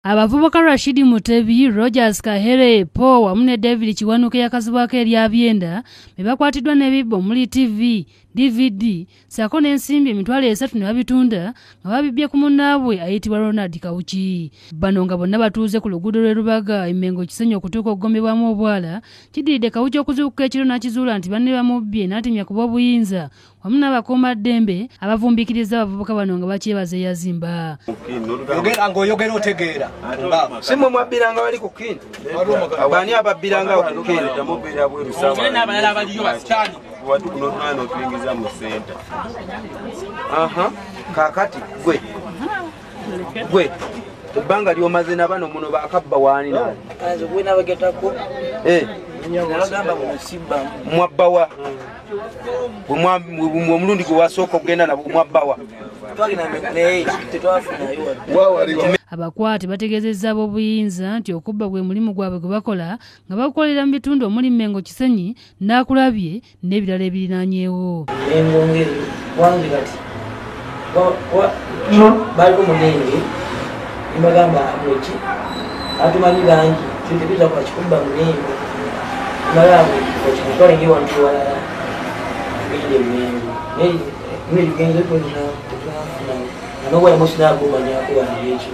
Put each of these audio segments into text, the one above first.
Abavubuka Rashid Mutebi, Rogers Kahere, Paul wamu ne David Kiwanuka eyakazibwako erya Byenda be bakwatiddwa n'ebibbo omuli TV, DVD ssaako n'ensimbi 30,000 ne babitunda nga babibbye ku munnaabwe ayitibwa Ronald Kawuki. Bano nga bonna batuuze ku luguudo lw'e Lubaga e Mengo Kisenyi okutuuka okugombebwamu obwala, kiddiridde Kawuki okuzuukuka ekiro n'akizuula nti banne bamubbye n'atemya ku b'obuyinza wamu n'abakuumaddembe abavumbikiriza abavubuka bano nga bakyebaza eyazimba. Yogera ng'oyogera otegeera. Si mmwe mwabbiranga bali ku kin? Baani ababbiranga ku kin? Kaakati gwe gwe ebbanga ly'omaze na bano muno bakabba waani naani? Mwabbawa omulundi gwe wasooka okugenda nabo mwabbawa? Abakwate bategeezezza ab'obuyinza nti okubba gwe mulimu gwabwe gwe bakola nga bagukolera mu bitundu omuli Mengo Kisenyi, Naakulabye n'ebirala ebirinaanyeewo. Baliko munenge nibagamba ki atumanyi bangi tetuyinza kubakikubba munengo malabo okitwale ngewantu walala tugende Mengo naye tugenze tetwafuna nobwamusinagumanyako wandyekyo.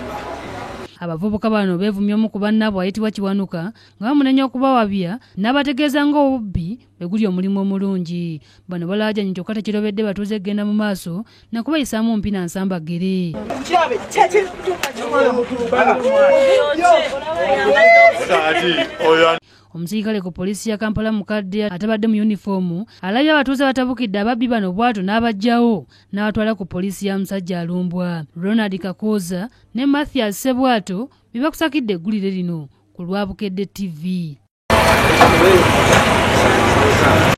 Abavubuka bano beevumya omu ku bannaabwe ayitibwa Kiwanuka nga bamunenya okubawabya n'abategeeza ng'obubbi bwe guli omulimu omulungi. Bano balaajanye kyokka tekirobedde batuuze kugenda mu maaso na kubayisaamu mpina nsambaggere. Omusirikale ku poliisi ya Kampala Mukadde atabadde mu yunifoomu alabye abatuuze batabukidde ababbi bano bw'atyo n'abaggyawo n'abatwala ku poliisi ya Musajja Alumbwa. Ronald Kakooza ne Mathias Sebwato be bakusakidde eggulire lino ku lwa Bukedde TV.